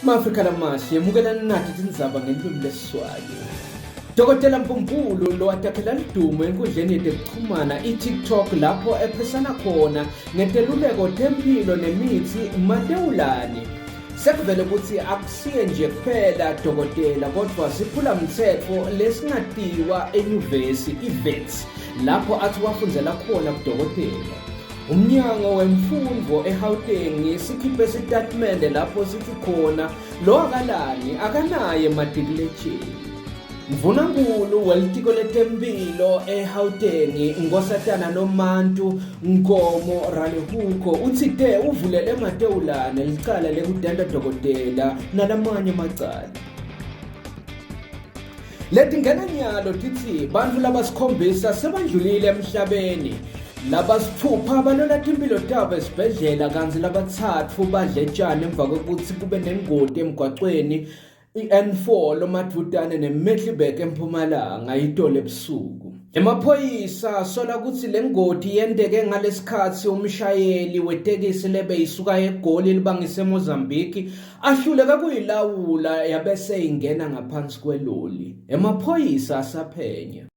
MaAfrika lamahle yemukelani nathi tindzaba ngelulwimi lwesiSwati. Dokotela Mpumpulu lowatakhela lidumo enkundleni yetekuchumana i-TikTok lapho ephesana khona ngeteluleko temphilo nemitsi Matewulani sekuvele ukuthi akusiye nje kuphela dokotela kodwa siphula mthetho lesingatiwa enyuvesi i-Wits lapho athi wafundzela khona kudokotela. Umnyango wemfundvo eGauteng sikhiphe sitatimende lapho sithi khona lo akalani akanaye matikuletsheni. Mvunankulu welitiko letemphilo eGauteng Nkosatana Nomantu Nkomo Ralehuko utsite uvulele Matewulane licala lekudanda dokotela nalamanye amacala. Letingena nyalo titsi bantfu labasikhombisa sebandlulile emhlabeni labasithupha balola timphilo tabo esibhedlela kantsi labatsatfu badle tjani emva kwekutsi kube nengoti emgwacweni i-N4 lomadvutane neMiddelburg eMpumalanga itolo ebusuku. Emaphoyisa asola kutsi le ngoti yenteke ngalesikhatsi umshayeli wetekisi lebeyisuka eGoli libangise eMozambique ahluleka kuyilawula yabese ingena ngaphansi kweloli. Emaphoyisa asaphenya.